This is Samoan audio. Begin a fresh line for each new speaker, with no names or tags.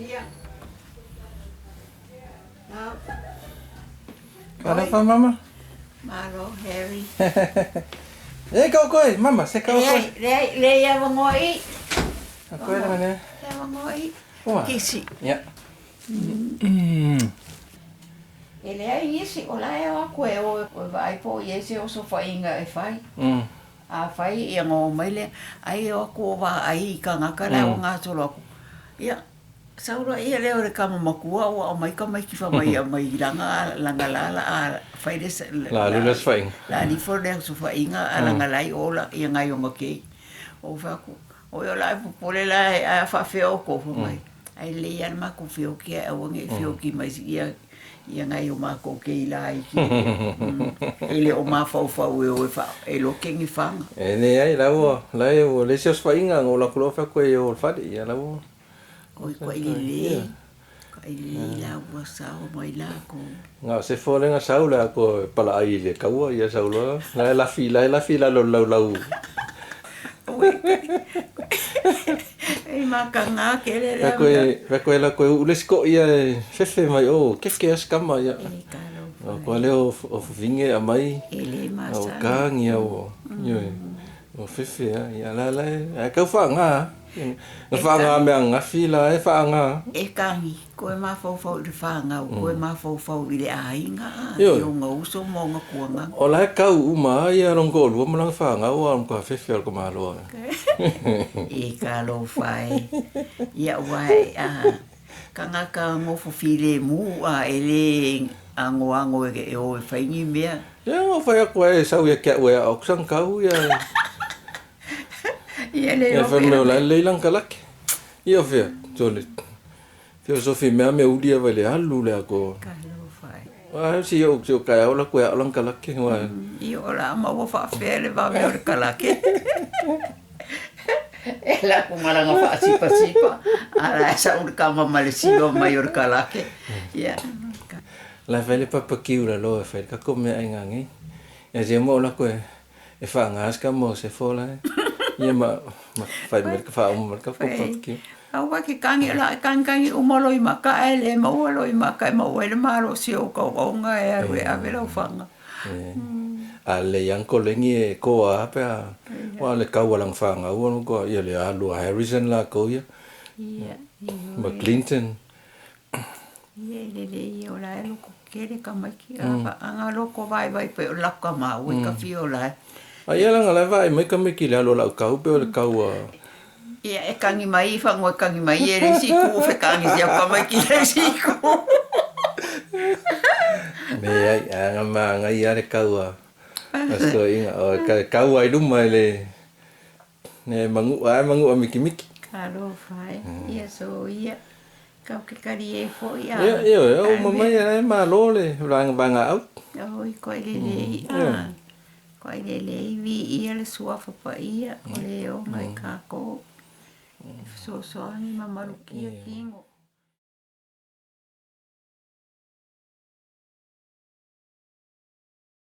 Ia.
Talofa mama.
Malo Harry.
E kau koe, mama, se kau koe.
Leai, leai, leai avanoa i.
Kau koe le mane.
Le avanoa i.
Ua.
Kisi.
Ia.
E leai nisi, o la e o atu e o e vaai po o i ai se osofaiga e fai. A fai, ia ona o mai lea, ai e o atu o vaai i tagata la e ua gasolo atu. Ia, sau loa lea o le tama matua ua aumai tamaiti fai mai e aumai i laga laga la o le a fai le
La alu le osofaiga.
La alu ifo le osofaiga a laga la i o ia nai ona keiki. Ou fai atu, oi o le a e popole la ae a faapefea outou? Fai mai, ae lelei lava le matou feoti ae aua ne i feoti mai ia ia nai o matou keiki laiti e le o mafaufau e o e lote ni faga.
E leai, la ua la ua leai se osofaiga na ou alu atu loa fai atu e o i le fale, ia la ua.
Oi koʻi lelei, koʻi lelei la ua sao mai lakou.
Na o Sefo lea na sau le ako e palaai i le taua, ia sau loa, la e lafi, la e lafi i lalo o le laulau.
Ei makaga tele lea
mea. Fai atu e la toe uu le isi toʻi ae fefe mai o, keke lava si tama ia. Ona atoa lea o fafine e aumai, ua tagi lava ua, ioe, ua fefe lava. Ia la la e, ae tau faaga lava. Na faaga mea ananafi la e faaga lava.
E tagi, toe mafaufau i le fanau, toe mafaufau i le aiga, i ona uso ma ona tuagaga.
O la e kau uma lava ia lona toalua ma lana fanau a o le matua fefe lava o le tamaloa.
E talofa e, ia aua a tagata nofo filemu a e le anoano e o e fai ni mea.
Ia na ou fai atu ai e sau ia te au e aʻo atu sana kau ia.
Ia le
Ia fai mai o la e lelei lana kalake. Ia o fea, sole. Feosofi mea mea uli vai le alu le ako.
Talofa e.
Ai si o si o kai ola koe aʻo lana kalake wa.
Ia o la maua faafefea le vave o le kalake. E alu atu ma lana faasipasipa, a la e sau le tama ma le siva mai o le kalake. Ia.
La e fai le papakiu lalo e fai le tatou meaai gagei. Ia sia mo o lako e E faaga se kama o Sefo la e. Ia ma ma fai mai ka faauma mai ka ko barbecue.
Aua ke kagi o le a e kagikagi uma loimaka ae le maua loimaka e maua ai le malosi o ou kaokaoga e alu e ave lau faga.
A lelei lava na koleni e koa lava pe a aua o le kau a lana fanau o matua ia le alu a Harrison lakou ia ma Clinton.
Ia e lelei ia o la e loko kele tamaiti a faaga loko vaivai pei o le latou tamau e kafia o la e.
A ia leaga la e vaai mai tamaiti i le alu a lau kau pei o le kau a.
Ia e kagi mai i fanua e kagi mai e le isi itu fekagi sia tamaiti i le isi itu.
Leai, a manaia lava le kau a toeaiina, o le kau lava i luma e le E manuʻa e manuʻa mikimiki.
Talofa e, ia soia. Kau ke kalie foi a.
Ia, ia, e uma mai e malo le vaega vaegaau.
Oi, koe lelei a. Koe lelei viia le suafa paia o le e ona i kākou. E fesoasoani ma malukia tino.